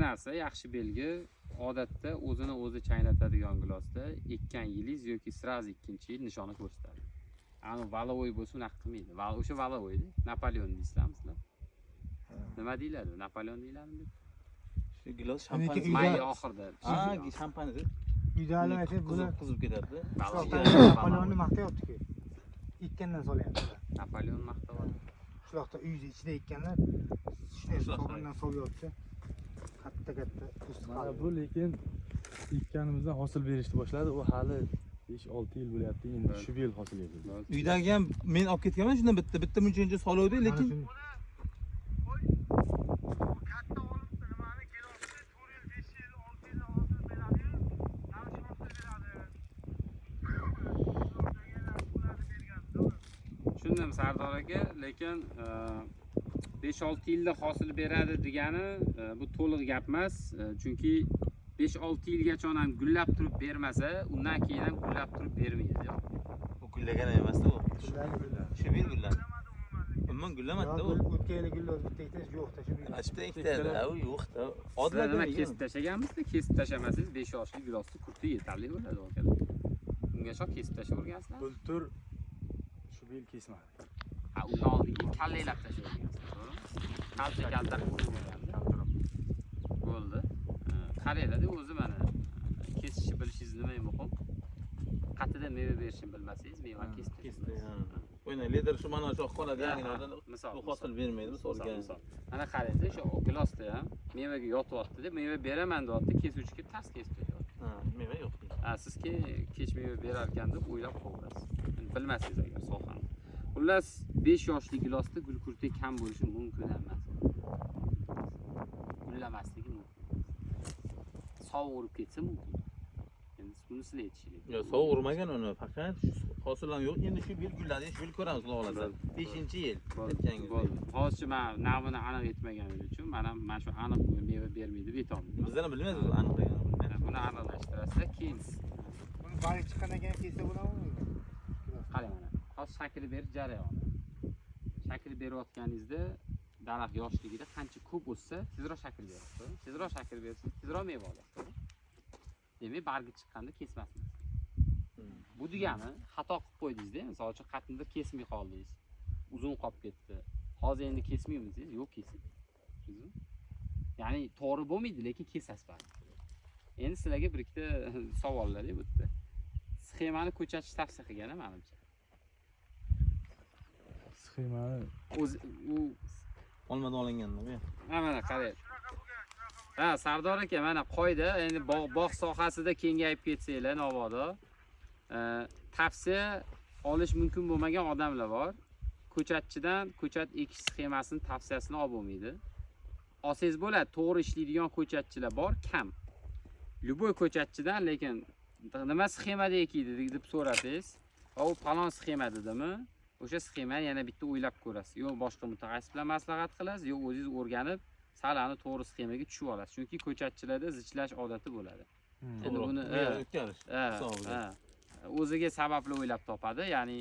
Bitta narsa yaxshi belgi: odatda o'zini o'zi changlatadigan gilosda ekkan yilingiz yoki сразу ikkinchi yil nishona ko'rsatadi. Ani валовой bo'lsa, unaqa qilmaydi. O'sha валовой da Napoleon deysizlarmi sizlar? Nima deyiladi, Napoleon deyiladimi? Shu gilos Uniki shampan. May uyda- oxirida. Ha, shampan. Uyda hali aytib Qizib buni qizib ketadi. Валовой. Napoleonni maqtayapti-ku. Ekkandan solyapti. Napoleon maqtayapti. Qishloqda uyni ichida ekkanlar shunday Qishloqda. sokindan solyapti. Katta katta po'sti Mana qoldi. bu lekin ekkanimizdan hosil berishni boshladi. U hali 5-6 yil bo'lyapti. Endi shu yil hosil berdi. Uydagi ham men olib ketganman shundan bitta bitta muncha muncha soluvdik, lekin Katta olib nimani kelosni 4 yil, 5 yil, 6 yil hosil beradiyu, mana shu hosil beradi. Ularni bergan. Tushundim, Sardor aka, lekin 5-6 yilda hosil beradi degani bu to'liq gap emas. Chunki 5-6 yilgacha ham gullab turib bermasa, undan keyin ham gullab turib bermaydi. U gullagan ham emasda u. Shu yil gulladi. Umuman gullamadida u. O'tgan yili gulladi, bitta ikkitasi yo'qda shu yil. Ana shu bitta ikkita u yo'qda. Sizlar nima, Oddiy kesib tashlaganmizda? Kesib tashlamasangiz, 5 yoshli gilosni kurti yetarli bo'ladi, akalar. Ungacha kesib tashlayvergansizlar. Bultur shu yil kesmadik. Ha, undan oldingi yil kallaklab tashlayvergansizlar, to'g'rimi? Kalta kalta qilib qo'ygan. Bo'ldi. Qaranglar-da, o'zi mana kesishni bilishingiz nima muhim. Qatida meva berishini bilmasangiz, mevani kesib Kesdi. tashlaysiz. O'yna lider shu mana shu qoladi, Ha, ya'ni misol, bu hosil bermaydi misol, misolga. Misol. Mana qaranglar, o'sha gilosda ham mevaga yotyapti-da, meva beraman deyapti, kesuvchi kelib tars kesib tashlayapti. Ha, meva yo'q. Ha, siz kech meva berar ekan deb o'ylab qolaverasiz. Endi bilmasangiz agar sohani. Xullas, 5 yoshli gilosda gul kurti kam bo'lishi mumkin emas. Gullamasligi mumkin. Sovuq urib ketsa mumkin. Endi buni sizlar aytishingiz. Yo'q, sovuq urmagan uni, faqat shu hosil ham yo'q. Endi shu yil gulladi, shu yil ko'ramiz, xudo xohlasa. 5-yil aytganingizdek. Bo'ldi. Hozircha man navini aniq aytmaganim uchun, man ham mana shu aniq meva bermaydi deb aytolmayman. Bizlar ham bilmaymiz aniqligini, bilmaymiz. Buni aniqlashtirasizlar, keyin Buni barg chiqqandan keyin kessa bo'ladimi? Qarang, mana. Hozir shakl berish jarayoni. Shakl berayotganingizda daraxt yoshligida qancha ko'p o'ssa, tezroq shakl beradi. To'g'rimi? Tezroq shakl bersa, tezroq meva olasiz. To'g'rimi? Demak, bargi chiqqanda kesmasmiz. Bu degani xato qilib qo'ydingizda, misol uchun qatnida kesmay qoldingiz. Uzun qolib ketdi. Hozir endi kesmaymiz desangiz, yo'q, kesing. Tushundingizmi? Ya'ni to'g'ri bo'lmaydi, lekin kesasiz baribir. Endi sizlarga bir ikkita savollar bu yerda. Sxemani ko'chatish tavsiya qilgan, manimcha. Sxemani O'zi u Olmadan olinganda bu. Ha, mana qarang. Ha, Sardor aka, mana qoida, endi bog' sohasida kengayib ketsanglar mabodo, tavsiya olish mumkin bo'lmagan odamlar bor. Ko'chatchidan ko'chat ekish sxemasini tavsiyasini olib bo'lmaydi. Olsangiz bo'ladi, to'g'ri ishlaydigan ko'chatchilar bor, kam. Любой ko'chatchidan lekin nima sxemada ekiydi deb so'rasangiz, va u falon sxema dedimi, o'sha sxemani yana bitta o'ylab ko'rasiz. Yo boshqa mutaxassis bilan maslahat qilasiz, yo o'zingiz o'rganib, sal ani to'g'ri sxemaga tushib olasiz. Chunki ko'chatchilarda zichlash odati bo'ladi. Endi buni O'tkarish hisobiga. Ha, o'ziga sababli o'ylab topadi. Ya'ni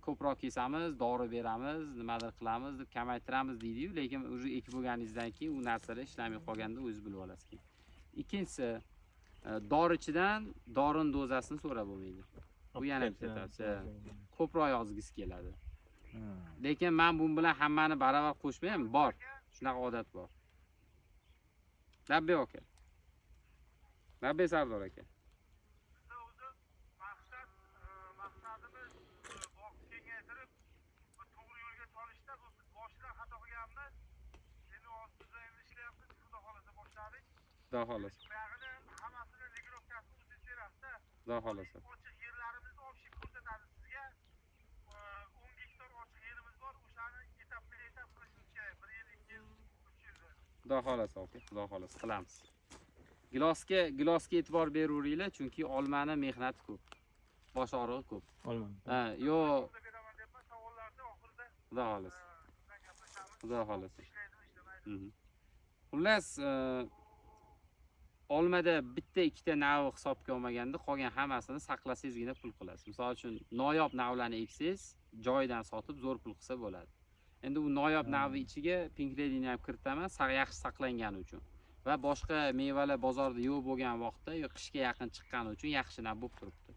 ko'proq kesamiz, dori beramiz, nimadir qilamiz deb kamaytiramiz deydi-yu, lekin уже ekib bo'lganingizdan keyin u narsalar ishlamay qolganda o'zingiz bilib olasiz keyin. Ikkinchisi, dorichidan dorini dozasini so'rab bo'lmaydi. Bu yana bitta tavsiya. Ko'proq yozgisi keladi. Lekin men bu bilan hammani baravar qo'shmayman, bor. Shunaqa odat bor. Labbay, aka. Labbay, Sardor aka. Bizda o'zi maqsadimiz bog'ni kengaytirib, bir to'g'ri yo'lga solishda. Bu biz boshidan xato qilganmiz. Endi hozir biz endi ishlayapmiz, xudo xohlasa, boshladik. Xudo xohlasa. Buyog'ini hammasini регулировка sini o'zingiz berasizda. Xudo xohlasa. Ochiq yerlarimizni общий ko'rsatadi sizga. 10 gektar ochiq yerimiz bor, o'shani etapma etap qilishimiz kerak, bir yil, 2 yil, 3 yilda. Xudo xohlasa, aka, xudo xohlasa qilamiz. Gilosga e'tibor beraveringlar, chunki olmani mehnati ko'p. Bosh og'rig'i ko'p. Olma. Ha, yo, Oxirida beraman deyapman savollarni oxirida. Xudo xohlasa. Bilan gaplashamiz. Xudo xohlasa. Ishlaydimi, ishlamaydi. Xullas, olmada bitta ikkita navi hisobga olmaganda qolgan hammasini saqlasangizgina pul qilasiz. Misol uchun, noyob navlarni eksangiz, joyidan sotib zo'r pul qilsa bo'ladi. Endi u noyob navi ichiga Pink Lady'ni ham kiritaman, yaxshi saqlangani uchun. Va boshqa mevalar bozorda yo'q bo'lgan vaqtda, yo qishga yaqin chiqqani uchun yaxshi nab bo'lib turibdi.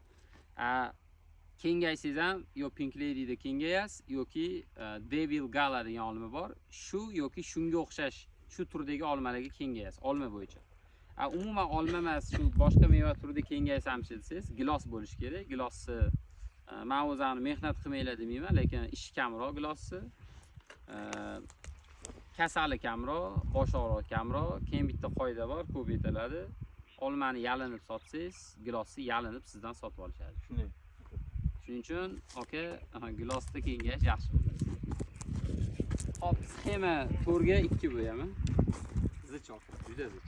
Kengaysangiz ham yo Pink Lady'da kengayasiz yoki Devil Gala degan olma bor. Shu yoki shunga o'xshash shu turdagi olmalarga kengayasiz, olma bo'yicha. Umuman olma emas, shu boshqa meva turida kengaysamchi desangiz, gilos bo'lishi kerak. Gilosni men o'zim mehnat qilmanglar demayman, lekin ishi kamroq gilosni. Kasali kamroq, bosh og'rig'i kamroq. Keyin bitta qoida bor, ko'p aytiladi. Olmani yalinib sotsangiz, gilosni yalinib sizdan sotib olishadi. Shunday. Shuning uchun aka, gilosda kengayish yaxshi bo'ladi. Xo'p, sxema 4 ga 2 bu ham. Zich aka, juda zich.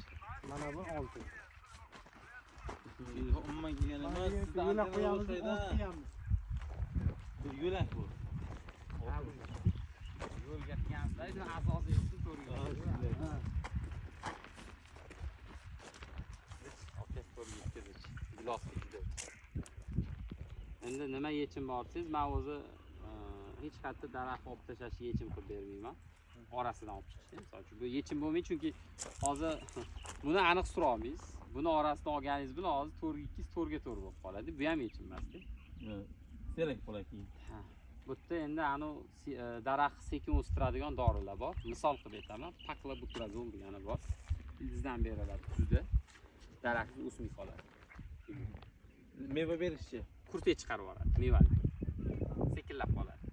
Mana bu 6. Telefon umuman kelgan emas. Sizda Yo'lak antenna qo'yamiz, o'xshaydi. old qo'yamiz. Bir yo'lak bu. Yo'lga qilgansizlar, asosiy 4ga. Ha. Aka, 4 ga 2 zich. Gilosga juda. Endi nima yechim bor desangiz, men o'zi hech qayerda daraxt olib tashlashni yechim qilib bermayman. Orasidan olib chiqishni, misol uchun bu yechim bo'lmaydi, chunki hozir buni aniq sura olmaysiz. Buni orasidan olganingiz bilan hozir 4 ga 2, 4 ga 4 bo'lib qoladi. Bu ham yechim emasda. Serak bo'ladi keyin. Bu yerda endi anu daraxt sekin o'stiradigan dorilar bor. Misol qilib aytaman, paklobutrazol degani bor. Ildizdan beriladi kuzda. Daraxt o'smay qoladi. Meva berishchi. Kurtek chiqarib yuboradi, mevali. Sekinlab qoladi.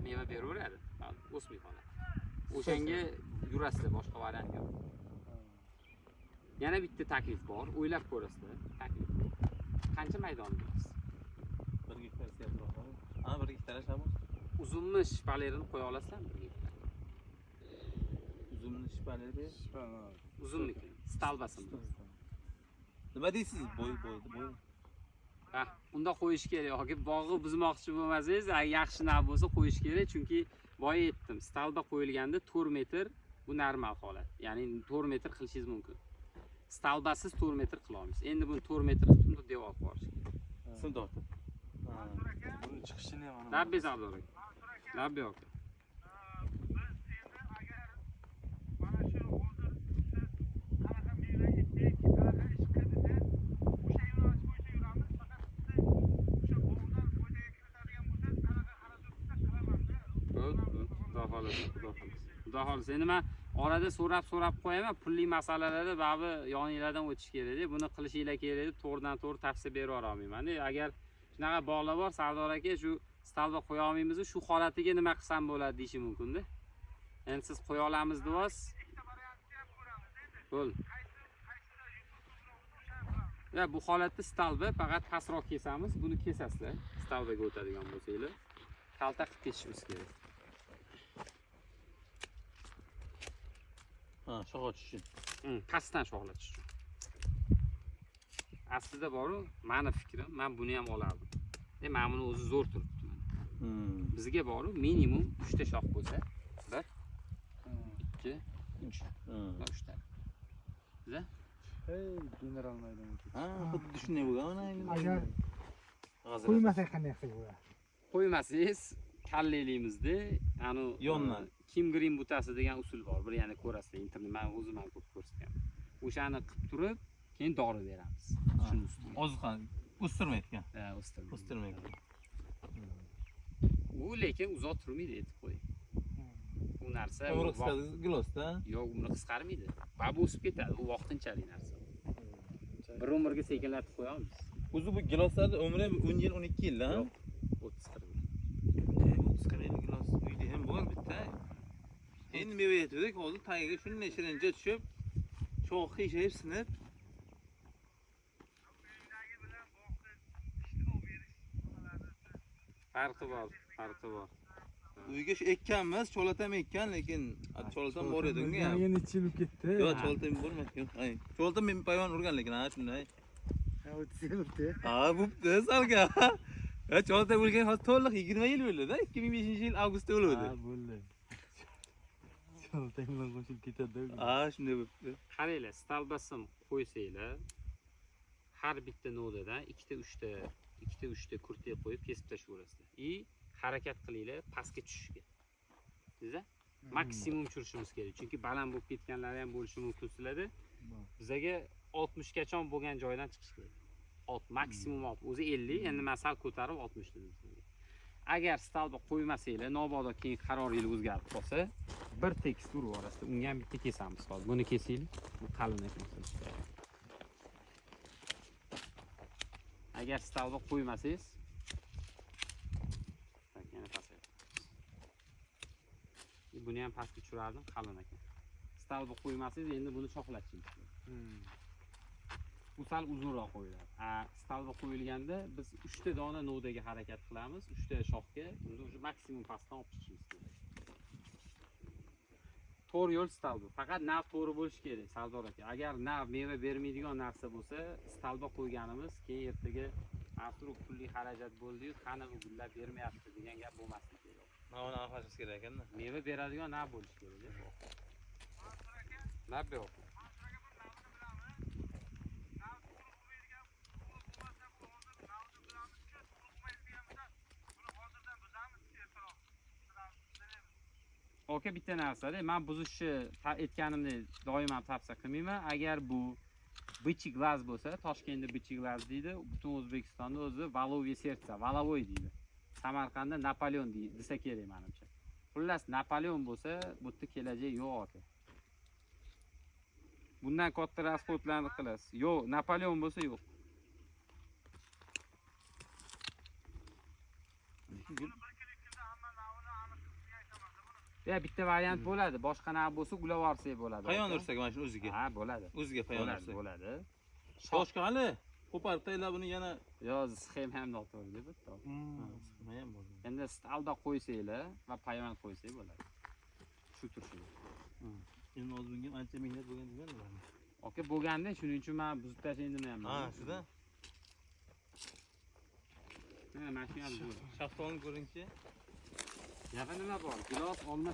Meva beraveradi, o'smay qoladi. O'shanga yurasizlar, boshqa variant yo'q. Yana bitta taklif bor, o'ylab ko'rasizlar. Taklif bu. Qancha maydon berasiz? 1 gektar atrofida. Ha, 1 gektar shabo. Uzumni shpalerini qo'ya olasizlarmi 1 gektar? Uzumni shpaleri. Uzumniki, столба sini. Nima deysiz? Bo'y, bo'y, bo'y. Ha, unda qo'yish kerak yoki bog'i buzmoqchi bo'lmasangiz, agar yaxshi nab bo'lsa qo'yish kerak, chunki boya aytdim, столба qo'yilganda 4 metr bu normal holat. Ya'ni 4 metr qilishingiz mumkin. Столба siz 4 metr qila olmaysiz. Endi buni 4 metr qilib bunday devor qilib yuborish kerak. Sim tortib. Buni chiqishini ham ana. Labbay Sardor aka. Labbay aka. Biz endi agar mana shu hozir siz qanaqa meva ekdik, qanaqa ish qil desangiz, o'sha yo'nalish bo'yicha yuramiz. Faqat sizni o'sha bog'dan foydaga kiritadigan bo'lsangiz, qanaqa xarajat qilsa qilamanda. Bo'ldi, bo'ldi. Xudo xohlasa, xudo xohlasa. Xudo xohlasa. Endi men orada so'rab-so'rab qo'yaman, pulli masalalarda baribir yoninglardan o'tish kerak-da. Buni qilishinglar kerak deb to'g'ridan to'g'ri tavsiya berib yubora olmayman. Agar shunaqa bog'lar bor, Sardor aka, shu столба qo'ya olmaymiz, shu holatiga nima qilsam bo'ladi deyishi mumkin-da. Endi siz qo'ya olamiz deyapsiz. Ikkita variantni ham ko'ramiz endi. Bo'ldi. Qaysi qaysida yutuq ko'proq bo'lsa o'shani qilamiz. Ya bu holatda столба faqat pastroq kesamiz, buni kesasizlar. Столба ga o'tadigan bo'lsanglar, kalta qilib kesishimiz kerak. Ha, shox ochish uchun. Pastdan shoxlatish uchun. Aslida boru, mani fikrim, men buni ham olardim. Mana buni o'zi zo'r turibdi mana. Bizga boru minimum 3 ta shox bo'lsa, 1 2 3 va 3 ta. Hey, general maydon. Ha, xuddi shunday bo'lgan mana endi. Agar G'azal. qo'ymasak qanday qilsak bo'ladi? Qo'ymasangiz kallaylimizda anu Yondan. Kim Green butasi degan usul bor. Bir yana ko'rasizlar internet, men o'zim ham ko'p ko'rsatganman. O'shani qilib turib, keyin dori beramiz. Shuni ustiga. Oziq o'stirmaydi ekan. Ha, o'stirmaydi. O'stirmaydi. U lekin uzoq turmaydi, aytib qo'ying. U narsa Umri u qisqa gilosda. Yo'q, umri qisqarmaydi. Baribir o'sib ketadi. U vaqtinchalik narsa. Bir umrga sekinlatib qo'ya olmaysiz. O'zi bu giloslarni umri 10 yil, 12 yil, ha? Yo'q. 30-40 yil. 30-40 yil gilos uyda ham bor bitta. Endi meva yetdik, hozir tagiga shunday shirincha tushib, shoxi qiyshayib sinib, Uyingdagi bilan bog'ni ishlov berish masalasi. Farqi bor, farqi bor. Uyga shu ekkanmiz, cholatam ekkan, lekin cholatam bor edi unga ham. O'lganiga necha yil bo'lib ketdi. Yo'q, cholatam bormadi. Yo'q, ay. Cholatam men payvon urgan lekin, ha, shunday. Ha, 30 yil bo'libdi. Ha, bo'pti, salga. Ha, cholatam o'lgan hozir to'liq 20 yil bo'ldi-da. 2005-yil avgustda o'ldi. Ha, bo'ldi. Cholatang bilan qo'shilib ketadi. Ha, shunday bo'pti. Qaranglar, столба sim qo'ysanglar, har bitta nodadan ikkita uchta, ikkita uchta kurtak qo'yib kesib tashlayverasizlar. И harakat qilinglar pastga tushishga. Tushundingizmi? Maksimum tushirishimiz kerak, chunki baland bo'lib ketganlari ham bo'lishi mumkin sizlarda. Bizaga 60 gachon bo'lgan joydan chiqish kerak. Maksimum o'zi 50, endi man sal ko'tarib 60 dedim sizlarga. Agar столба qo'ymasanglar, mabodo keyin qaroringiz o'zgarib qolsa, bir tekis urib yuborasizlar. Unga ham bitta kesamiz hozir. Buni kesaylik. Bu qalin ekan. Agar столба qo'ymasangiz, так, yana pasaytiramiz. Buni ham pastga tushirardim, qalin ekan. Столба qo'ymasangiz, endi buni shoxlatishingiz kerak. Bu sal uzunroq qo'yiladi. A столба qo'yilganda biz 3 ta dona nodaga harakat qilamiz, 3 ta shoxga, unda уже maksimum pastdan olib chiqishimiz kerak. To'g'ri yo'l столба. Faqat nav to'g'ri bo'lishi kerak, Sardor aka. Agar nav meva bermaydigan narsa bo'lsa, столба qo'yganimiz keyin ertaga Artur pulli xarajat bo'ldi-yu, qani bu gullab bermayapti degan gap bo'lmasligi kerak. Navini aniqlashimiz kerak ekanda. Meva beradigan nav bo'lishi kerak. Nav yo'q. Mansur aka, bu navni bilamiz. Nav to'g'ri bo'lmaydigan, to'g'ri bo'lmasa, bu hozir navni bilamiz-ku, to'g'ri bo'lmaydigan bo'lsa, buni hozirdan buzamiz ertaroq. Aka, bitta narsada man buzishni aytganimdek doim ham tavsiya qilmayman. Agar bu бычий глаз bo'lsa, Toshkentda бычий глаз deydi, butun O'zbekistonda o'zi воловье сердце, воловой deydi. Samarqandda Napoleon deydi, desa kerak menimcha. Xullas, Napoleon bo'lsa, bu yerda kelajak yo'q aka. Bundan katta расход larni qilasiz. Yo'q, Napoleon bo'lsa yo'q. Buni bir kil ikkilda hamma navini aniq sizga aytaman. Buni Ya bitta variant bo'ladi. Boshqa nav bo'lsa ulab yuborsak bo'ladi. Payon aka. ursak mana shuni o'ziga. Ha, bo'ladi. O'ziga payon Bo'ladi, ursak. bo'ladi. Boshqa hali qo'parib taylab buni yana Yo, sxema ham noto'g'ri deb bitta. Nima ham bo'ldi. Endi столба qo'ysanglar va payvand qo'ysak bo'ladi. Shu turishini. Endi hozir bunga ancha mehnat bo'lgan degan. Aka, bo'lganda shuning uchun men buzib tashlayin demayapman. Ha, shuda. Mana shu ham bo'ladi. Shaftolni ko'ringchi. Yana nima bor? Gilos, olma.